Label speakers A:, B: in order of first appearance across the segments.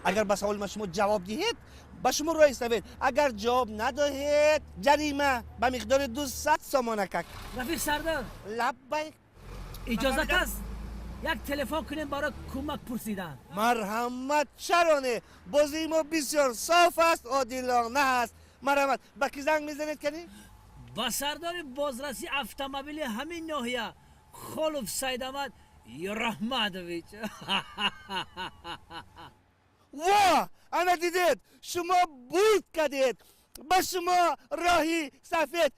A: Агар ба саволи ман шумо ҷавоб диҳед, ба шумо роҳи сафед. Агар ҷавоб надоҳед, ҷарима ба миқдори 200 сомонакак.
B: Рафиқ сардор.
A: Лаббайк.
B: Иҷозат аст як телефон кунем барои кӯмак пурсидан?
A: Марҳамат, чаро не? Бозии мо бисёр соф аст, одилона аст. Марҳамат, ба кӣ занг мезанед кани?
B: Ба сардори бозрасии автомобили ҳамин ноҳия, Холов Сайдамад Раҳматович.
A: Во, ана дидед, шумо бурд кардед, ба шумо роҳи сафед.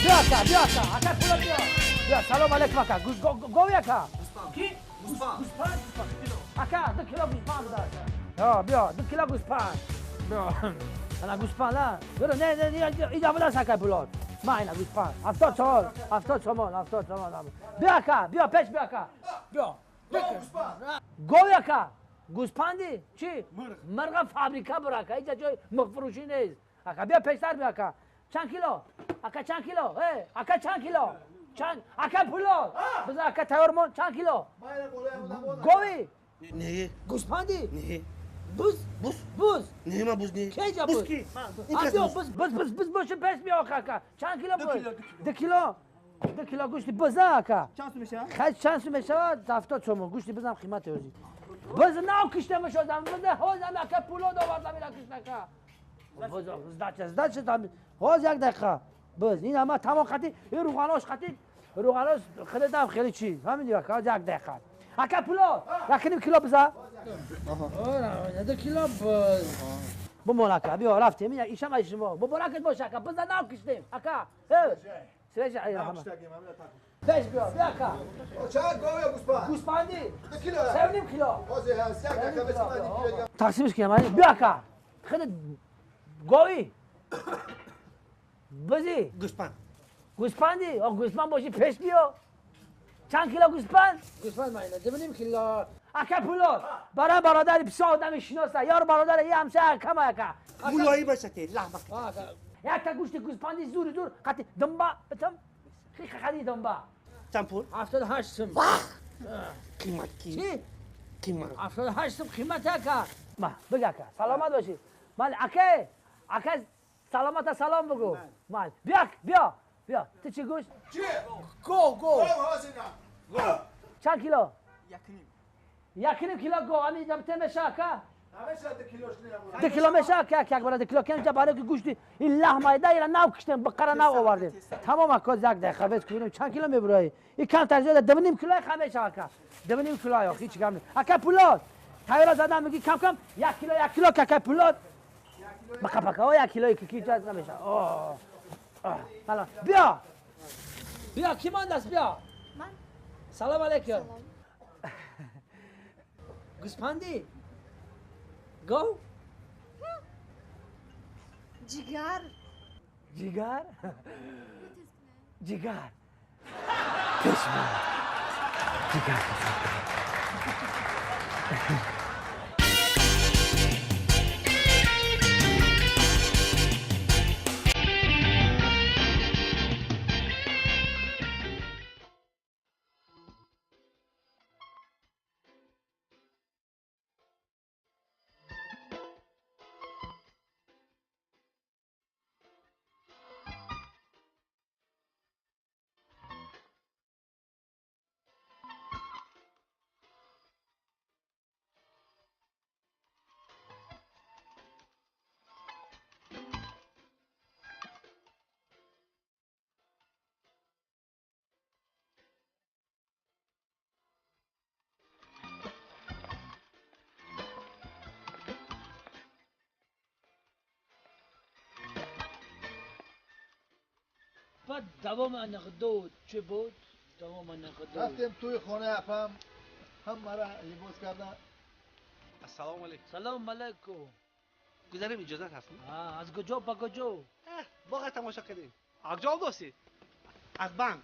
B: Биё ака, биё ака, ака пула биё. Биё, салом алейкум ака. Гови ака. Ки? Гӯспанд. Ака, 2 кило гӯспанд буда ака. Ҳа, биё, 2 кило гӯспанд. Биё. Ана гӯспанд, а? Биё, не, не, не, иҷа будаст ака пулот. Ма ина гӯспанд. 70 сомон, 70 сомон, 70 сомон. Биё ака, биё пеш биё ака. Биё. Гови ака. Гӯспанди? Чӣ? Мирға фабрика бур ака. Иҷа ҷои мирғфурӯшӣ нест. Ака, биё пештар биё ака. Чанд кило? Ака чанд кило? Э, ака чанд кило? Чанд? Ака пуло. Бизар ака тайёр мон, чанд кило? Гови?
A: Не.
B: Гӯспанди?
A: Не.
B: Буз?
A: Буз.
B: Буз.
A: Не, ма буз не.
B: Кеҷа
A: буз?
B: Буз?
A: Ки?
B: Биё, буз, буз, буз, буз боши пеш биё ака. Чанд кило буз? 2 кило. 2 кило гӯшти буз, ака.
A: Чанд сум мешавад?
B: Хай, чанд сум мешавад? 70 сомон. Гӯшти бузам қимати ҳозир. Буз нав кишта мешодам. Буз ҳозир ака пуло довардам ила кишта ака. Буз, сдача, сдача там. Ҳозир як дақиқа. Буз, ин ҳама тамом қати, ин рӯғанош қати, рӯғанош хеле хеле чиз. Фаҳмидӣ ака? Ҳозир як дақиқа. Ака пуло, 1.5 кило биза. 2 кило буз. Бумон ака, биё рафтем. Ишам аз шумо. Муборакат бош ака. Биза нав киштем. Ака. Свежа, ай раҳмат. Пеш биё, биё ака.
C: Чанд гов ё гӯспанд?
B: Гӯспанди?
C: 2 кило.
B: 3.5 кило.
C: Ҳозир ҳаст, як дақиқа бес ман 2 кило.
B: Тақсимش кунем, биё ака. Хеле гови. Бузи?
A: Гӯспанд.
B: Гӯспанди? О, гӯспанд боши пеш биё. Чанд кило гӯспанд? Гӯспанд майна, 2.5 кило. Ака пуло, барои бародари бисёр одами шиноса, ёр бародари и ҳамсоя акама ака.
A: Мулоим бошад, лаҳма.
B: Якта гӯшти гӯспанди зури зур, қати думба, битам? Хи қади думба.
A: Чанд пул?
B: 78 сум.
A: Қимат ки?
B: Чӣ?
A: Қимат.
B: 78 сум қимат ака. Ма, биг ака, саломат бошӣ. Мал ака, ака саломата салом бугу. Мал, биё, биё, биё. Ту чӣ гӯшт?
C: Чӣ?
B: Го, го.
C: Гов ҳозир на.
A: Гов.
B: Чанд кило? 1.5. 1.5 кило го, ами ҷамте меша ака?
C: Ҳамеша 2 килош не.
B: 2 кило меша ака, як бара 2 кило кем ҷа барои ки гӯшти ин лаҳмайда ира нав киштем, бақара нав овардем. Тамом ака, як дақиқа бес кунем, чанд кило мебурои? Ин камтар зиёда 2.5 килои ха меша ака. 2.5 кило ё ҳеч гап не. Ака пулот, тайёра задам меги кам кам 1 кило, 1 кило кака пулот. Бақа пака, о 1 килои ки ҷаз намеша. О. Ҳала, биё. Биё, ки мондаст, биё.
D: Ман.
B: Салом алейкум. Гӯспанди? Гов?
D: Ҷигар.
B: Ҷигар? Ҷигар. Пеш биё. Ҷигар. بعد دوام انقدود چه بود؟ دوام انقدود.
C: رفتیم توی خانه اپم هم مرا لباس کردن.
A: السلام علیکم.
B: سلام علیکم.
A: گذریم اجازه هست؟
B: از کجا با کجا؟
A: باغ تماشا کردیم. از کجا دوستی؟ از بانک.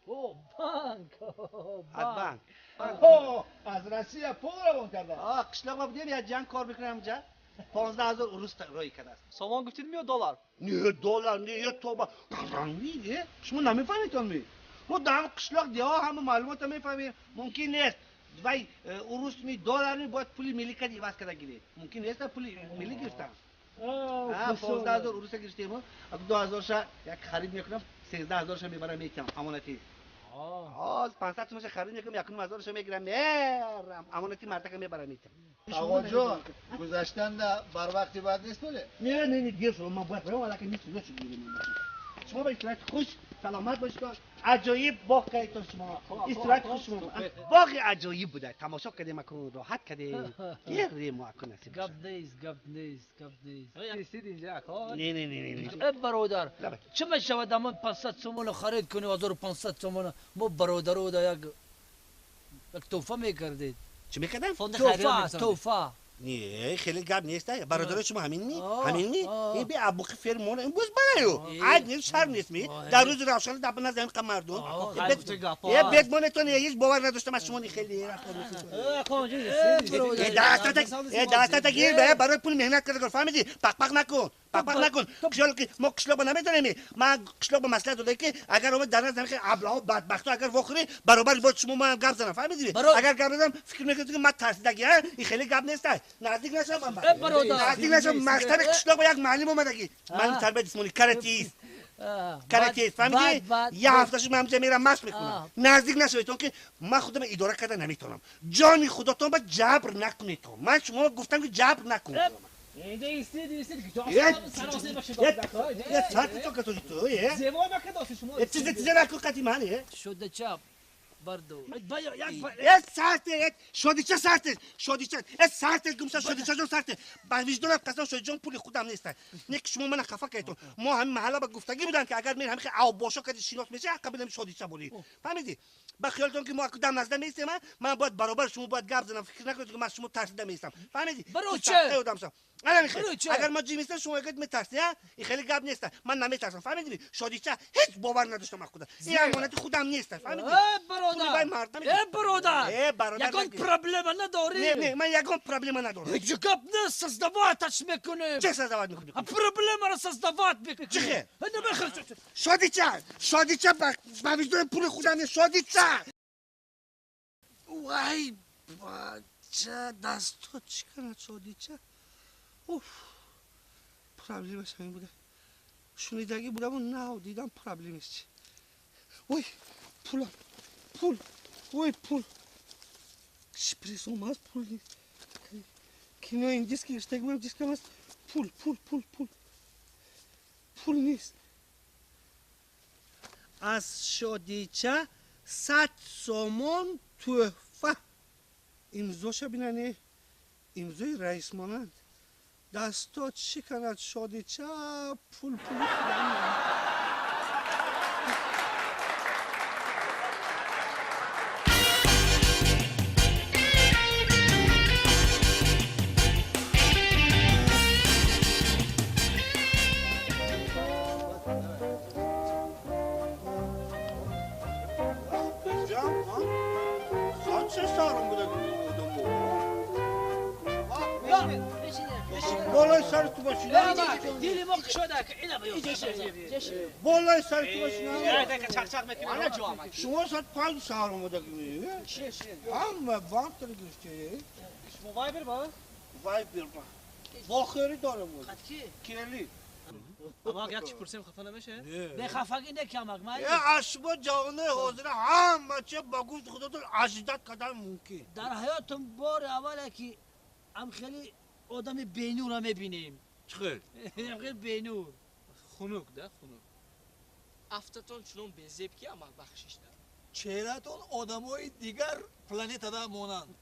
B: О, банк.
A: Аз банк.
C: Аз Россия пул равон карда.
A: Қишлоқ ма будем, як ҷанг кор мекунам инҷа. 15,000 урус роӣ кардааст.
D: Сомон гуфтид ми ё доллар?
A: Не, доллар, не, я тоба. Не, шумо намефаҳмед ми. Мо дар қишлоқ деҳо ҳама маълумотро мефаҳмем. Мумкин нест. Вай урус ми, доллар ми бояд пули миллӣ кард иваз карда гиред. Мумкин нест пули миллӣ гирифтан. 15,000 уруса гирифтем, 2,000-ша як харид мекунам, 13,000-ша мебарам метиҳам амонатӣ. Ҳоз 500 сомонша харид мекунам, 1,500-ша мегирам, мерам амонати мардака мебарам метиҳам.
C: Тағоҷон, гузаштан да барвақти бад нест боле?
A: Не, не, не, дер шуд, ман бояд равам, аллакай нест шуд, шумо ба истироҳати хуш, саломат бошед. Аҷоиб боғ кардед шумо. Истироҳати хуш шумо. Боғи аҷоиб буда. Тамошо кардем, акун роҳат кардем. Гирем мо акун насиб.
B: Гап нест, гап нест, гап нест. Истид инҷа ака.
A: Не, не, не, не.
B: Э бародар, чӣ мешавад амон 500 сомона харид кунӣ, 1500 сомона мо бародаро да як туҳфа мекардед.
A: Чӣ мекардам?
B: Туҳфа, туҳфа.
A: Не, хеле гап нест. Бародари шумо ҳамин ми? Ҳамин ми? Ин би абуқи фермон, ин буз бараю. Айб нест, шарм нест ми? Дар рӯзи равшан дар назди ҳамин мардум. Э бедмонетон ҳеҷ бовар надоштам аз шумо хеле рафтор мекунед. Э дастата гир, барои пул меҳнат карда, фаҳмидӣ? Пақ-пақ накун. Пақ-пақ накун. Қишлоқ мо қишлоқро намедонем. Ман қишлоқ ба маслиҳат дода ки агар омад дар назди ҳамин аблаҳо бадбахтҳо агар вохӯрӣ, баробар бо шумо ман гап занам, фаҳмидӣ? Агар гап назанам фикр мекунед ки ман тарсидагӣ, ин хеле гап нест. Наздик нашавам ман. Наздик нашавам. Мактаби қишлоқ ба як муаллим омадагӣ. Муаллим тарбияти ҷисмонӣ, каратист. Каратист, фаҳмидӣ? Як ҳафта шуд ман ҳамҷа мерам машқ мекунам. Наздик нашавед, то ки ман худам идора карда наметавонам. Ҷони худотон ба ҷабр накунед. Ман шумо гуфтам ки ҷабр накун.
D: Инҷа истид, истид.
A: Сарти то катои ту, э?
D: Зевой макадоси шумо.
A: Чизе, чизе накун қати ман, э?
B: Шуда чап. Бардо.
A: Э, сарте, э, шодича сарте, шодича. Э, сарте, гумша, шодича ҷон сарте. Ба виҷдонам қасам, шодиҷон пули худам нест. Не ки шумо мана хафа кардед. Мо ҳамин маҳалла ба гуфтагӣ будам ки агар мер ҳамин авбошо кади шинос меша, ҳаққа бидам шодича болӣ. Фаҳмидӣ? Ба хиёлтон ки мо дам назда меистем, ман бояд баробар шумо бояд гап занам. Фикр накунед ки ман шумо тарсида меистам. Фаҳмидӣ?
B: Бароче.
A: Агар ма ҷим истам, шумо мегӯед метарсӣ, а? Ин хеле гап нест. Ман наметарсам, фаҳмидӣ? Шодича ҳеҷ бовар надоштам аз худам. Ин амонати худам нест, фаҳмидӣ?
B: Э бародар! Э бародар!
A: Э бародар!
B: Ягон проблема надорӣ?
A: Не, не, ман ягон проблема надорам.
B: Ҳеҷ гап нест, создаваташ мекунем.
A: Чӣ создават мекунӣ?
B: А проблемаро создават мекунем.
A: Чӣ хел? Шодича! Шодича ба виҷдони пули худам нест, шодича! Вай бача, дастот чӣ кунад шодича? Уф, проблемаш ҳамин буда. Шунидагӣ будаму нав дидам проблемаш чи. Ой, пулам, пул, ой, пул. Шприс омад, пул нест. Кино индийский гирифтагӣ будам, дискам аст. Пул, пул, пул, пул. Пул нест. Аз шодича 100 сомон туҳфа. Имзоша бинане, имзои раис монанд. Дастот шиканад шодича, пул, пул. Болои сари ту бошина.
B: Дили мо кушода, ина
A: Болои сари ту бошина.
D: Чақ-чақ мекунӣ. Ана ҷо омад.
A: Шумо соат 5 саҳар омадагӣ. Ҳама банк гирифте.
D: Шумо вайбер ба?
A: Вайбер ба. Вохӯрӣ дорам.
B: Ки?
A: Кели.
D: Амак як чӣ пурсем хафа намеше?
B: Бе хафагӣ не камак май.
A: Э, аз шумо ҷавонои ҳозира ҳама чи ба гуфти худотон аждат кардан мумкин.
B: Дар ҳаётам бори аввале ки ам хеле одами бенурро мебинем.
A: Чӣ хел?
B: Ам хеле бенур.
D: Хунук да, хунук. Афтатон чунон безеб ки амак бахшиш да.
C: Чеҳратон одамои дигар планетада монанд.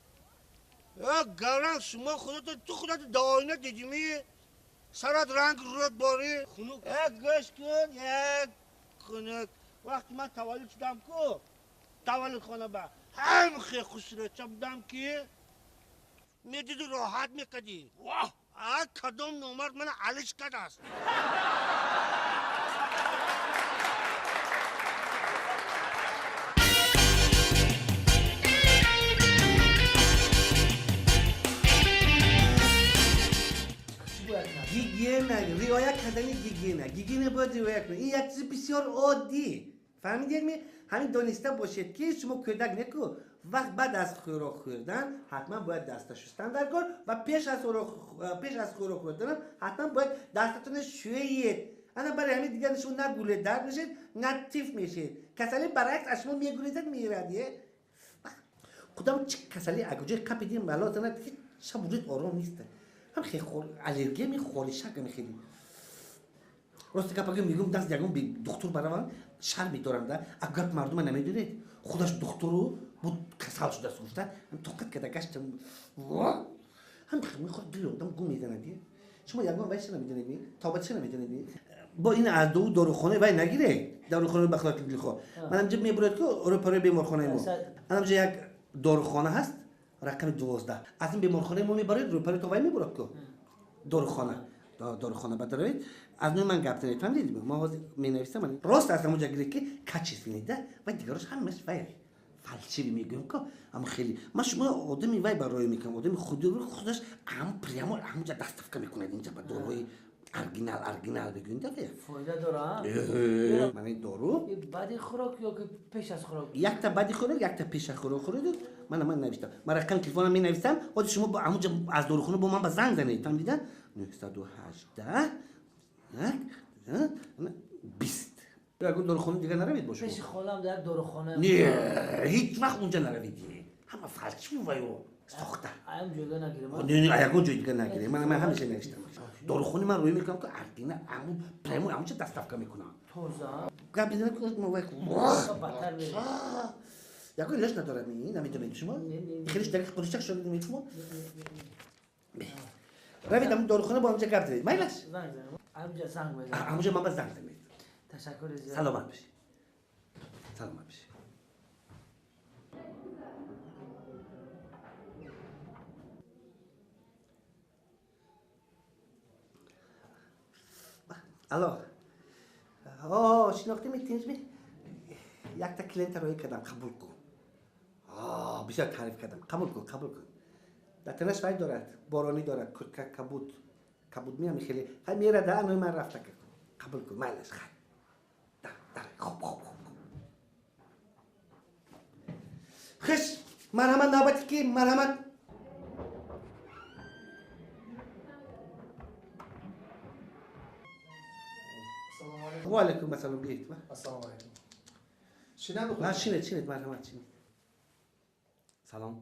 A: Э, гаранг шумо худатон ту худатон дар оина дидимӣ? Сарат ранг рӯят борӣ?
D: Хунук.
A: Э, гӯш кун, э, хунук. Вақти ман таваллуд шудам ку, таваллудхона ба ҳам хел хушрӯча будам ки медиду роҳат мекардӣ.
B: Воҳ!
A: А кадом номард мана алиш кардааст? Гигиена, риоя кардани гигиена. Гигиена бояд риоя кунед. Ин як чизи бисёр оддӣ. Фаҳмидед ми? Ҳамин дониста бошед ки шумо кӯдак неку вақт баъд аз хӯрок хӯрдан ҳатман бояд даста шустан дар кор ва пеш аз хӯрок хӯрдан ҳатман бояд дастатонро шӯед. Ана барои ҳамин дигар шумо на гуле дард мешед, на тиф мешед. Касалӣ баръакс аз шумо мегурезад, мерад. Худам чӣ касалӣ агуҷои қапидим бало занад, ҳеҷ шаб вуҷуд ором нест. Ҳам хеле аллергия ми хоришак ами хеле. Рости гап агар мегӯм даст ягон духтур баравам шарм медорам да. А гап мардума намедонед. Худаш духтуру буд касал шудааст гуфта. Ҳам тоқат карда гаштам. Ҳам мехоҳад дили одам гум мезанад. Шумо ягон вайша намедонед ми? Тобатша намедонед ми? Бо ин аз ду дорухона вай нагире. Дорухонаи бахлоти дилхоҳ. Ман ҳамҷа мебурад ку рӯпарои беморхонаи мо. Анамҷа як дорухона ҳаст, рақами 12. Аз ин беморхонаи мо мебаред, рӯпарои то вай мебурад ку. Дорухона. Дорухона бадаравед. Аз нӯи ман гап занед, фаҳмидед? Ман ҳозир менависам. Рост аз ҳамонҷа гиред ки качественный да, вай дигарош ҳамаш вай фальшивый мегӯям ку. Ама хеле ман шумо одами вай барои мекунам, одами худи худаш ҳам прямо ҳамонҷа доставка мекунад инҷа ба доруи оригинал, оригинал бигӯем да.
B: Фоида дора?
A: Ман ин дору
B: баъди хӯрок ё ки пеш аз хӯрок?
A: Якта баъди хӯрок, якта пеш аз хӯрок хӯред. Ман навиштам. Ман рақами телефонам менависам. Ҳозир шумо ҳамонҷа аз дорухона бо ман ба занг занед. Фаҳмида? 918 20. Ягон дорухона дигар наравед бо шумо?
B: Пеши холам дар дорухона.
A: Не, ҳеҷ вақт унҷа наравед. Ҳама фальшивый вайо сохта.
B: Аям ҷойга нагирем.
A: Не, не, ягон ҷой дигар нагирем. Ман ҳамеша навиштам. Дорухони ман рӯй мекунам ки оригинал ҳамун прямо ҳамунҷа доставка мекунам.
B: Тоза.
A: Гап мезанам ки мо вай. Ягон илоҷ надорад ми? Намедонед шумо? Хеле дақиқ қурчақ шуда мед шумо? Равед ҳамун дорухона бо ҳамунҷа гап занед. Майлаш?
B: Занг занем. Ҳамунҷа занг мезанем.
A: Ҳамунҷа ман ба занг занед.
B: Ташаккур зиёд.
A: Саломат бошед. Саломат бошед. Алло. О, шинохтӣ тинҷми? Якта клиента роӣ кардам, қабул кун. Бисёр таъриф кардам. Қабул кун, қабул кун. Дар танаш вай дорад, боронӣ дорад, куртка кабуд. Кабуд меам хеле. Хай мера да, анои ман рафта кун. Қабул кун, майлаш, хай. Да, да, хуб, хуб, хуб. Хуш, марҳамат навбати ки, марҳамат. و علیکم السلام. بیایید.
C: السلام علیکم. شینم
A: نه شینید شینید مرحمت شینید. سلام.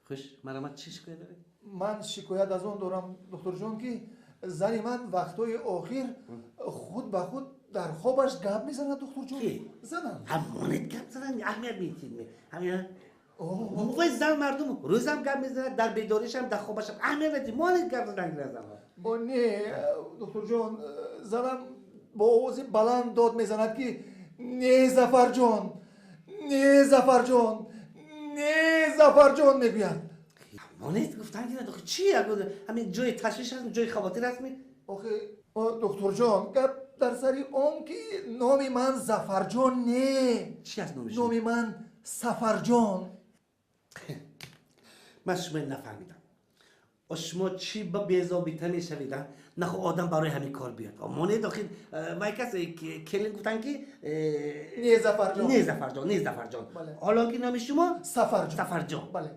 A: خوش مرحمت. چی شکایت دارید؟
C: من شکایت از آن دارم دکتر جان که زن من وقتای آخر خود به خود در خوابش گپ میزند دکتر جان.
A: کی؟
C: زنم.
A: همونت گپ زدن اهمیت میتید همین موقع زن مردم روزم گپ میزند، در بیداریش هم در خوابش هم اهمیت ندید. مانید گپ زدن زن.
C: نه دکتر جان، زنم با آواز بلند داد میزند که نه ظفر جان، نه ظفر جان، نه ظفر جان میگوید.
A: مانید گفتن که چی؟ همین جای تشویش هست، جای خواطر هست می؟
C: آخه دکتر جان گپ در سر آن که نام من ظفر جان نه.
A: چی از نامش؟
C: نام من سفر جان.
A: من شما نفهمیدم. شما چی با بی‌ضابطه میشوید؟ نخو آدم برای همین کار بیاد. مانید آخه وای کس کلین گفتن که
C: نه ظفر جان،
A: نه ظفر جان، نه ظفر جان. حالا که نام شما
C: سفر جان.
A: سفر جان.
C: بله.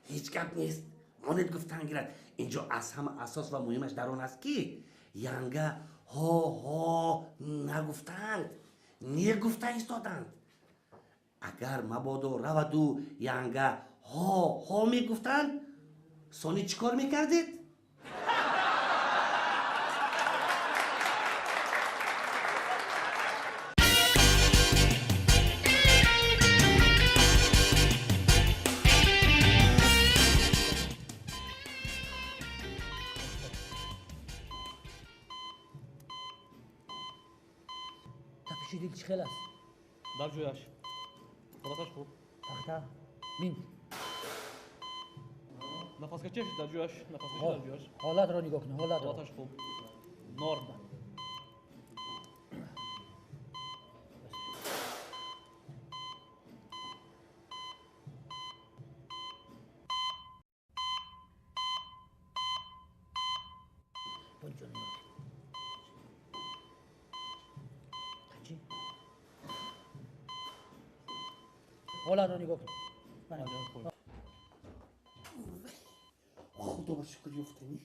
A: هیچ گپ نیست. مانید گفتن گیرد. اینجا از همه اساس و مهمش در آن است که ینگه ها ها نگفتند، نه گفته ایستادند. اگر مبادا رود و ینگه ها ها میگفتند، сонӣ чӣ кор мекардед?
B: Тапиши дил чӣ хел аст?
E: Дар ҷояш. Ҳолаташ хуб.
B: Тахта бин.
E: Нафаскашиаш дар ҷояш, нафаскаши дар ҷояш.
B: Ҳолатро нигоҳ кун, ҳолатро.
E: Ҳолаташ хуб. Норма.
B: Бо ҷони Ҳолатро нигоҳ кун.
A: Худо ба шукр ёфтанӣ.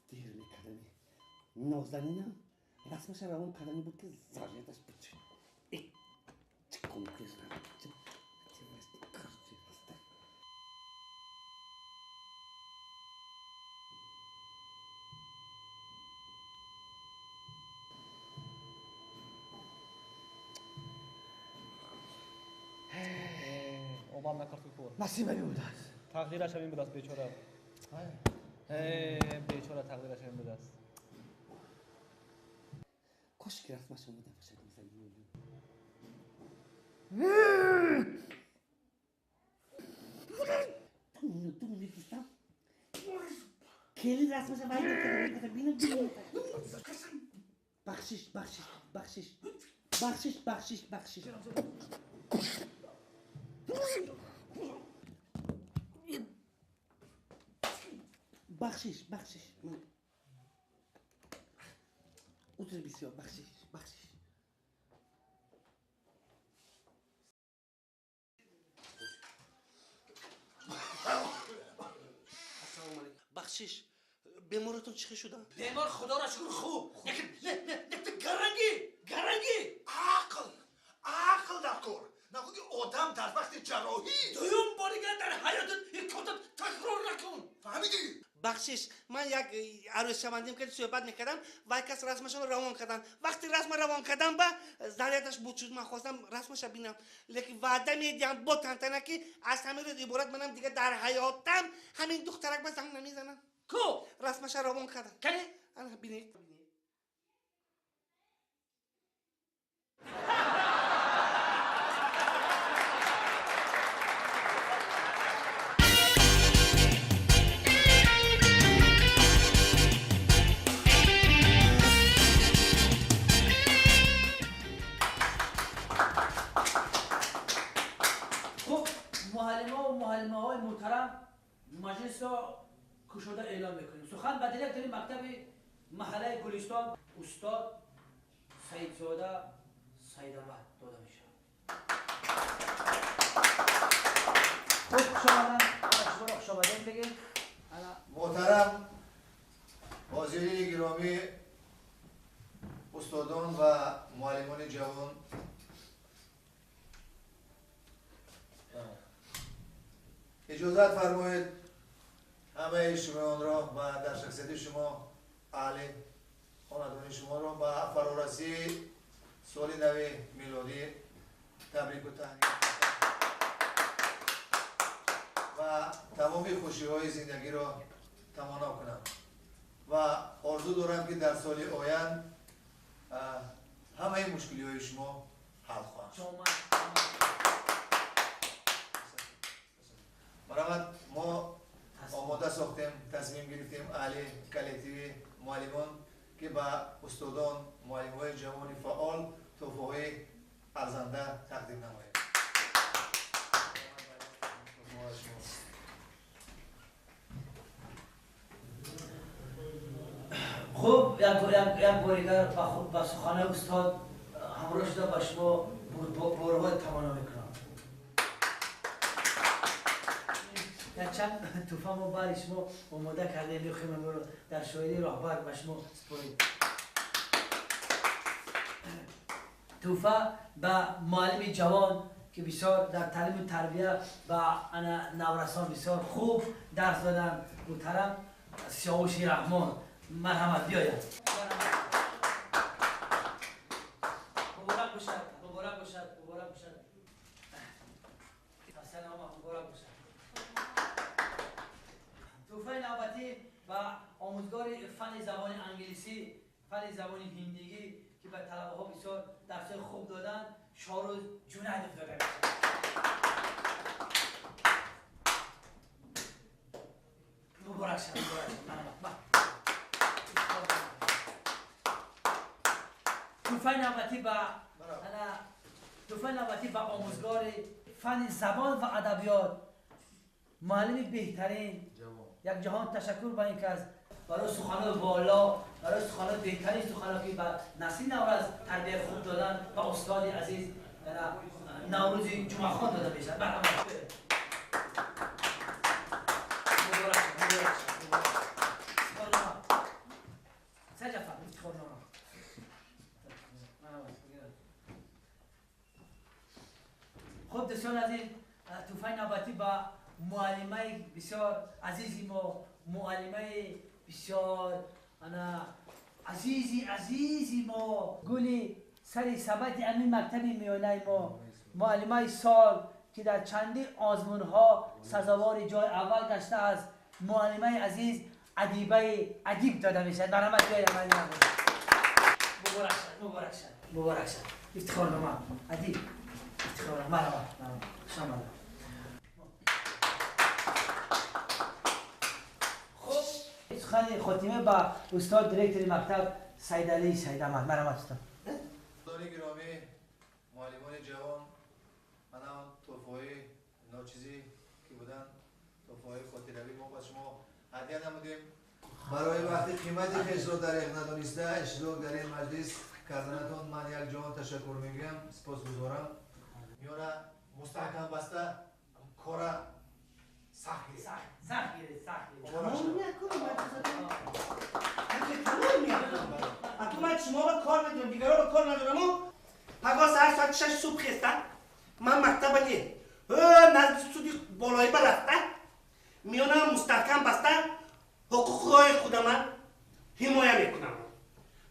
A: Дер мекардани. Нозанинам расмаша равон кардани буд ки заррияташ бичи. Чӣ конкурс.
E: Обам накард кор.
B: Насиб ҳамин будааст.
E: Тақдираш ҳамин будааст бечора. Бечора тақдираш ҳамин будааст.
A: Кош ки расмаш омода бошад. Келин расмаша вай бинам. Бахшиш, бахшиш, бахшиш. Бахшиш, бахшиш, бахшиш. Бахшиш, бахшиш. Узр бисёр, бахшиш, бахшиш. Ассалому алайкум. Бахшиш, беморотон чӣ шуда?
B: Бемор худоро шукр хуб. Лекин лекин гарангӣ, гарангӣ.
C: Ақл, ақл дар кор. Нахуди одам дар вақти ҷарроҳӣ.
B: Дуюм бори дигар дар ҳаётат ин корро такрор накун.
C: Фаҳмидӣ?
A: Бахшиш, ман як арӯзшавандим ки суҳбат мекардам, вай кас расмашонро равон карданд. Вақти расма равон кардам ба заррияташ буд шуд, ман хостам расмаша бинам. Лекин ваъда медиҳам бо тантана ки аз ҳамин рӯз иборат манам дигар дар ҳаётам ҳамин духтарак ба занг намезанам.
B: Ку?
A: Расмаша равон кардам.
B: Кани?
A: Ана бинед.
B: Хуб, муаллимаву муаллимаҳои муҳтарам, маҷлисро кушода эълон мекунем. Сухан ба директори мактаби маҳаллаи Гулистон устод Саидзода Саидамад дода мешавад. Хуб, хушомаданд, шуморо хушомадед бигем.
C: Муҳтарам ҳозирини гиромӣ, устодон ва муаллимони ҷавон, иҷозат фармоед ҳамаи шумоёнро ва дар шахсияти шумо аҳли хонадони шуморо ба фарорасии соли нави милодӣ табрику таҳният ва тамоми хушиҳои зиндагиро таманно кунам ва орзу дорам ки дар соли оянд ҳамаи мушкилиҳои шумо ҳал хоҳанд шуд. Марҳамат, мо омода сохтем, тасмим гирифтем аҳли коллективи муаллимон ки ба устодон, муаллимҳои ҷавони фаъол тӯҳфаҳои арзанда тақдим намоем.
B: Хуб, як бори дигар ба суханои устод ҳамроҳ шуда ба шумо бурдбориҳои таманно мекунам. Якчанд тӯҳфа мо бари шумо омода кардем, мехоҳем онро дар шоҳидии роҳбар ба шумо супорем. Тӯҳфа ба муаллими ҷавон ки бисёр дар таълиму тарбия ба ана наврасон бисёр хуб дарс доданд, муҳтарам Сиёвуши Раҳмон, марҳамат биёяд. Муборак бошад, муборак бошад, муборак бошад. Ассалому муборак бошад. Тӯҳфаи навбатӣ ба омӯзгори фанни забони англисӣ, фанни забони ҳиндигӣ ки ба талабаҳо бисёр дарсҳои хуб доданд, Шоҳрӯз Ҷунайдов дода мешавад. Муборак шавад, муборак шавад. Марҳамат. Тӯҳфаи навбатӣ ба тӯҳфаи навбатӣ ба омӯзгори фанни забон ва адабиёт, муаллими беҳтарин, як ҷаҳон ташаккур ба ин кас барои суханои воло, барои суханои беҳтарин, сухано ки ба насли наврас тарбияи хуб додан, ба устоди азиз Наврӯзи Ҷумъахон дода мешавад. Марҳамат. Муборак шад, муборак шад, муборак. Ифтихорнома. Саҷафар, ифтихорнома. Марҳамат. Хуб, дӯстони азиз, тӯҳфаи навбатӣ ба муаллимаи бисёр азизи мо, муаллимаи бисёр ана азизи мо, гули сари сабати амин мактаби миёнаи мо, муаллимаи сол ки дар чандин озмунҳо сазовори ҷои аввал гаштааст, муаллимаи азиз Адибаи Адиб дода мешавад. Марҳамат, биёед, муаллима. Муборак шад, муборак шад, муборак шад. Ифтихорнома, Адиб, ифтихорнома. Марҳамат, марҳамат. Хуш омадед. Хуб, сухани хотима ба устод директори мактаб Сайдалӣ Сайдамад. Марҳамат, устод.
C: Дони гиромӣ, муаллимони ҷавон, манам тӯҳфаҳои ночизӣ ки буданд, тӯҳфаҳои хотиравӣ мо ба шумо ҳадя намудем. Барои вақти қимати хешро дариғ надониста иштирок дар ин маҷлис карданатон ман як ҷаҳон ташаккур мегӯям, сипосгузорам. Миёна мустаҳкам баста кора сахт гиред.
B: Сахт гиред, сахт гиред.
A: Тамом мекунам. Аку ман шуморо кор надорам, дигароро кор надорам. Пагоҳ саҳар соати 6 субҳ хеста, ман мактаба не, назди суди болоиба рафта, миёнаам мустаҳкам баста, ҳуқуқҳои худама ҳимоя мекунам.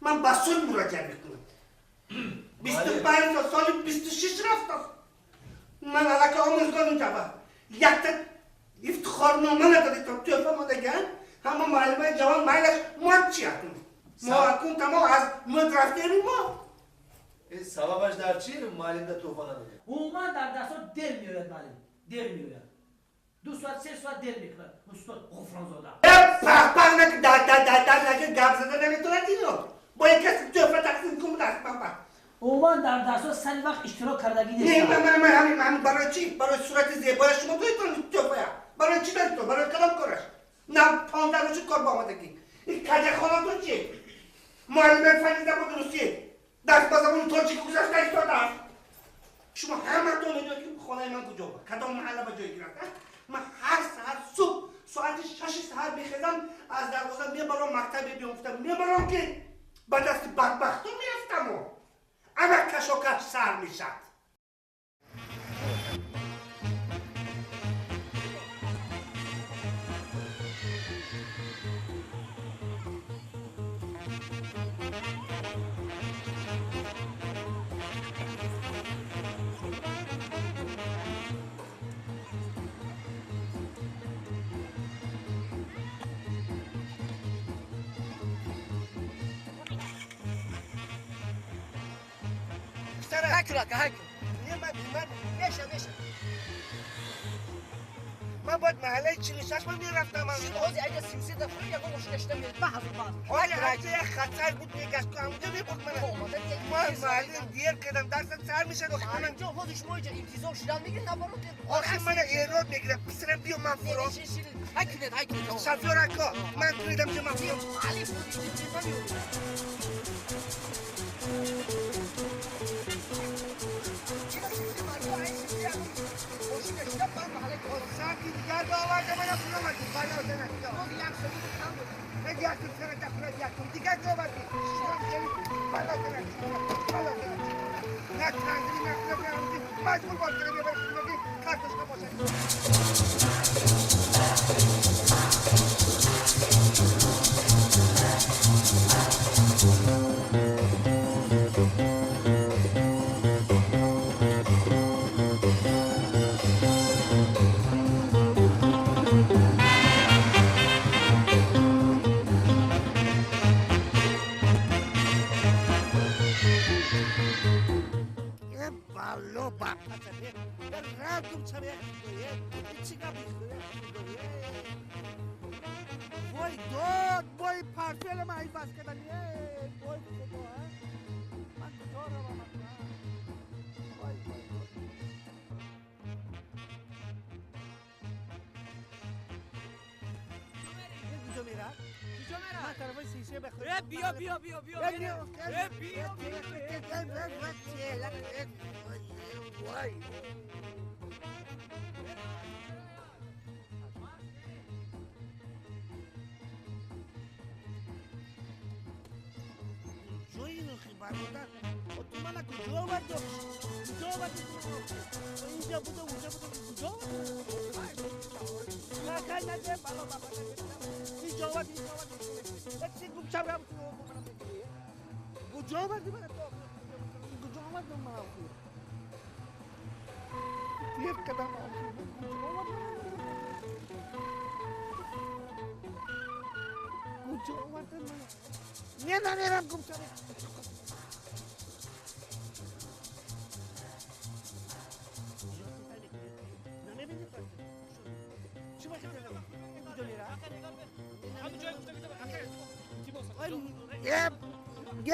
A: Ман ба суд муроҷиат мекунам. 25 сол, соли 26 рафтааст. Ман аллакай омӯзгор унҷаба. Якта ифтихорнома надодед, тӯҳфа мондагиан. Ҳама муаллимаи ҷавон майлаш, мо чи акун? Мо акун тамом аз муд рафтем мо.
C: Сабабаш дар чи муаллимда тӯҳфа надодед?
B: Умуман дар дарсҳо дер меояд муаллим, дер меояд. 2 соат, 3 соат дер мекунад устод Ғуфронзода.
A: Пах-пах наки, дар наки, гап зада наметавонад ино. Бо як каси тӯҳфа тақсим кун даст ба.
B: Умуман дар дарсҳо сари вақт иштирок кардагӣ нест.
A: Не, ман ҳамин барои чӣ? Барои сурати зебоя шумо доред тӯҳфая? Барои чӣ доред? Барои кадом кораш? На 15 рӯзи кор ба омадагӣ. Ин каҷахонатон чи? Муаллимаи фанни забони русӣ дарс ба забони тоҷикӣ гузашта истодааст. Шумо ҳаматон медонед ки хонаи ман куҷо ба кадом маҳалла ба ҷой гирифт. Ман ҳар саҳар субҳ соати 6 саҳар мехезам, аз дарвоза мебарам, мактаб мебиём, гуфтам мебарам ки ба дасти бадбахтон меафтаму ана кашокаш сар мешад. Ман бояд маҳаллаи 46 ман мерафтам.
D: Ҳозир айда 33 дафъа ягон мошина шида меояд. Ба ҳазор ба ҳазор.
A: Ҳоли ҳаҷа як хатсайр буд, мегашт, ҳамунҷо мебурд мана. Ман муаллим дер кардам, дарсам сар мешад. Охи мана
D: ҷо ҳозир шумо инҷа интизор шидан мегиред, наоборот.
A: Охи мана эрод мегирад. Писарам, биё, ман фуро.
D: Ҳай кунед, ҳай кунед.
A: Шофёр ака, ман кунедам ки ман фуро.
D: Али буд,
A: Саки дигар ба оварда мана фуромадӣ. Бало занак. Дигар овардӣ. Бало занак. Бало занак. На тандри, на маҷбур бош кардам мебарам картошка бошад. وای داد، وای پرفل من عوض کردن. وای خدا، من کجا روم؟ وای وای وای. کجا мерад?
D: Куҷо мерад?
A: Ман тарафи сисе бахӯ.
D: Э, биё, биё, биё, биё. Э, биё, биё.
A: Вай. Куҷои инохи бародар? Ту мана куҷо оварди? Куҷо оварди? Инҷа буда, унҷа буда, куҷо оварди? Накай, наде, бало, бало, инҷо оварди, инҷо оварди. Чи гумшав рам куҷо оварди мана то? Куҷо оварди мана? Дер кадам, куҷо оварди? Куҷо оварди мана? Не, намерам гумшав.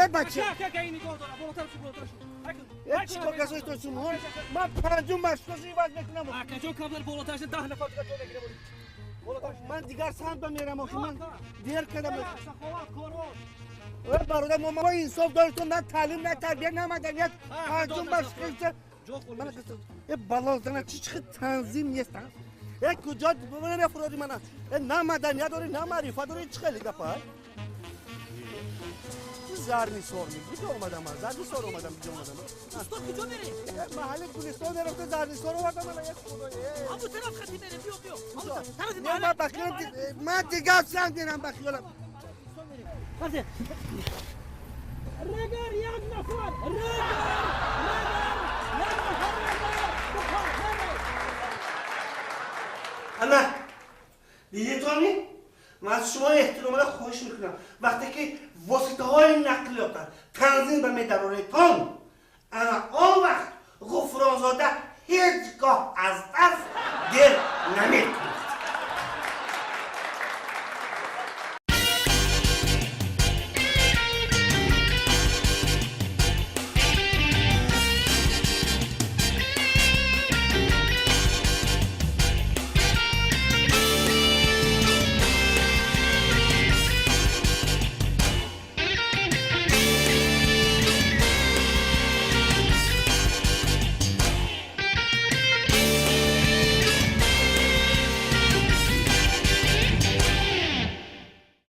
A: Е, бача! Е, чикор касои шумо? Ман панҷум маршруташро иваз мекунам.
D: Акаҷон, камтар болотар шуд, 10 нафар дигар ҷо мегирем.
A: Ман дигар самт ба мерам, охи ман дер кардам.
D: Саховат, корвон.
A: Э, бародар, мо инсоф доритон, на таълим, на тарбия, на маданият. Панҷум маршрут. Э, балозана, чи чи танзим нест, а? Э, куҷо мефуроди мана? Э, на маданият дорӣ, на маърифат дорӣ, чӣ хеле гапа? Зарнисор куҷо омадам ман? Зарнисор омадам, куҷо омадам?
D: Устод, куҷо мерем?
A: Маҳалли Гулистон мерафта, Зарнисор овардам мана, е худо.
D: Ҳамун тараф хати мерем, биё, биё.
A: Не, ман ба хиёлам, ман дигар санг мерам ба хиёлам.
B: Регар як нафар, регар, регар, як нафар, регар.
A: Ана, дидетони? Ман аз шумо эҳтиромона хоҳиш мекунам, вақте ки воситаҳои нақлиёта танзим ба медароретон, ана он вақт Ғуфронзода ҳеҷ гоҳ аз даст дер намекунад.